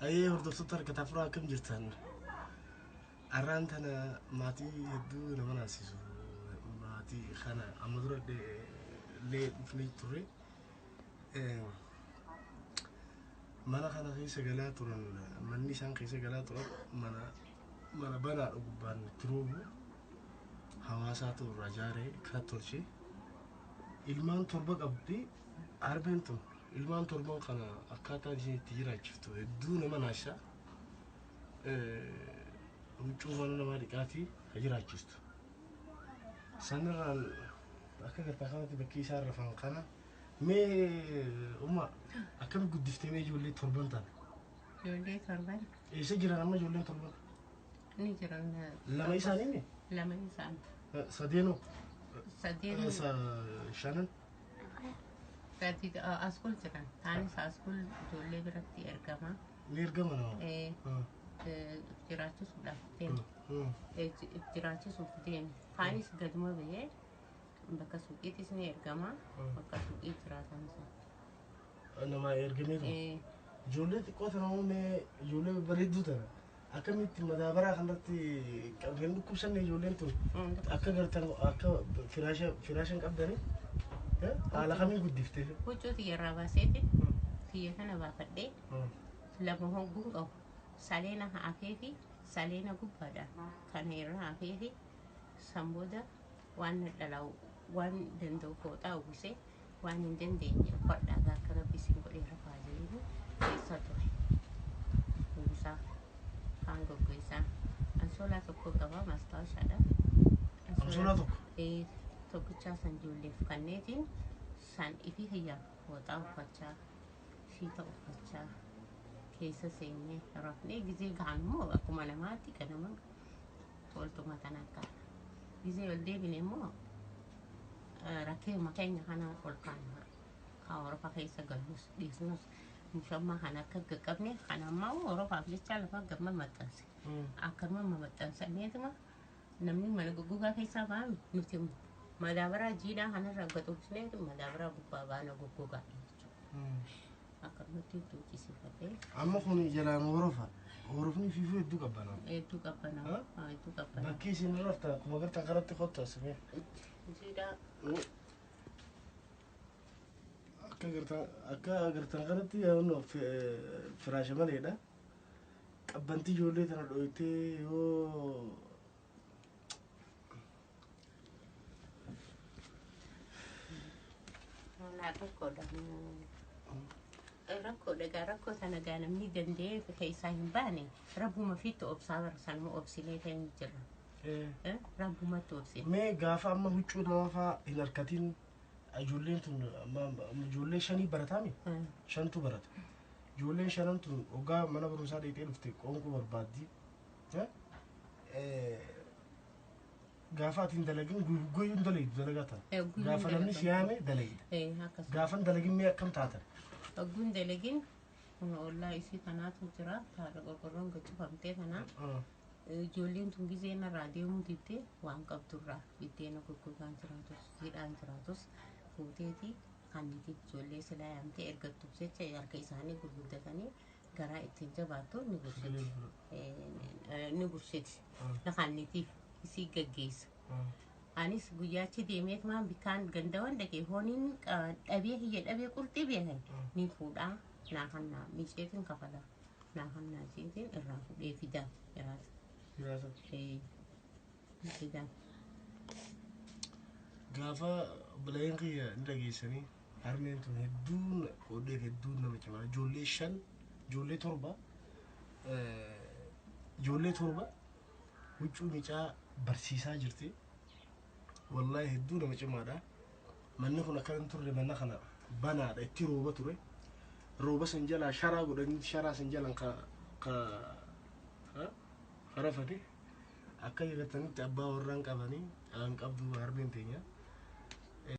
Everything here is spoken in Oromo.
Ayyee hordoftoota harka afuraa akkam jirtan? Arraan tana maatii hedduu nama naasisu. Maatii kana amma dura illee dhufnee turre. Mana kana keessa galaa turan, manni isaan keessa galaa turan mana banaadha gubbaan itti roobu. Hawaasaatu irraa ijaaree kana tolche. Ilmaan torba qabdi harbeen tun. Ilmaan torban kana akkaataan isheen itti jiraachiftu hedduu nama naasisa. Huccuu mana namaa dhiqaatii ka jiraachistu. Sanirraan akka gartaa kanatti bakki isaan rafan kana mee umma akkami guddiftee mee ijoollee torban tana? Ijoollee torban. Eessa jiran amma ijoolleen torban? Ni jiran. Lama isaanii mi? Lama isaan. Sadeenoo? Sadeen. Shanan? Sadi askuul jiran. Taanis askuul ijoollee biratti ergama. Ni ergama nama? Jiraachisuudhaaf deema. Jiraachisuuf deema. Taanis gaduma bahee bakka suuqiitis ni ergama. Bakka suuqii jiraatan sun. Nama ergameetu. Ijoollee xiqqoo tana mee ijoollee bareedduu tana akkamitti madaabaraa kanarratti hin dhukkubsanne ijoolleen tun akka gartan akka firaasha hin qabdani haala kamiin guddifte? Huccuu xiyya baaseeti xiyya kana baafadhee lama honguun qabu saleena hafee fi saleena gubbaadha kana irra hafee fi san booda waan dhalaa'u waan danda'u fooxaa uwwisee waan hin dandeenye uffadhaa akka rabbi isin godhee rafaa jedhanii keessa ture. Uwwisaa kaan goggoisaa ansoolaa tokko qaba maastaawashaadha. Ansoolaa tokko? Tokkichaa san ijoolleef kanneetiin san ifi hiyyaaf fooxaa uffachaa shiita uffachaa keessa seennee rafnee gizee gahan immoo akkuma namaatti ganama toltuma tana kaana. Gizee ol deebine immoo rakkeema keenya kana ol kaana. Kaa horofa keessa gallus dhiisnus mushammaa kana akka qaqqabne kana ammaa horofaaf jecha lafa gamma maxxanse. Akkanuma maxxansaneetuma namni mana goggogaa keessaa ba'an nuti madaabaraa jiidhaa kanarra gaxoobsnee madaabaraa gubbaa baana goggogaa jechuudha. Akkanumatti tuuchisiifadhee. Amma kun jalaan horofa. Horofni fiifuu hedduu qabbanaa. Hedduu qabbanaa. Hedduu qabbanaa. Bakki isin raftan akkuma gartan kanatti kottu asimee. Jiidhaa. Akka gartan kanatti firaasha maleedha. Qabbantii ijoollee tana dhoyitee yoo Rakkoodha. Rakkoodha gaa rakkoo sana gaa namni danda'ee keessaa hin baane rabbuma fiitti obsaa bara sanuma obsilee ta'e jira. Rabbumatti obsine. Mee gaafa amma huccuu namaa fa'aa hin harkatiin ijoolleen tun ijoollee shanii barataami? Shantu barata. Ijoolleen shanan tun hoggaa mana barumsaa dheexee dhufte qoonqoo barbaaddi. Gaafa ati hin dalagin guyyuu hin dalaydu dalagaa tana. Gaafa namni si yaame dalayda. Gaafa hin dalagin mee akkam taatan? Hogguun dalagin kun ollaa isii kanaatu jira. Taara qorqorroon gachifamtee kana. Ijoolleen tun gizee narraa deemuu diddee waan qabdurraa biddeena goggogaan jiraatus jiidhaan jiraatus fuuteeti kannitiif ijoollee silaa yaamtee ergattuuf jecha harka isaanii gurguddatanii garaa ittiin jabaattu ni gursiti. Ni gursiti. Kannitiif isii gaggeessa. Anis guyyaachi deemeet maan bikkaan gandawan dhaqee hooniin dhabee hiyya dhabee qurxii beekan ni fuudhaa naa kannaa miceetiin kafala naa kannaa jeetiin irraa fuudhee fidaa jiraata. Fidaa. Gaafa obboleeyyan kiyya ni dhageessanii harmeen tun hedduun qooddee hedduun nama cimaa ijoollee shan ijoollee torba ijoollee torba huccuu micaa barsiisaa jirti. Wallaahi hedduu nama cimaadha. Manni kun akkana hin turre mana kana banaadha itti rooba ture. Rooba san jalaa sharaa godhanii sharaa san jalaan ka ka rafate akka jedhatanitti abbaa warraan qabanii aan qabdu harmeen teenya.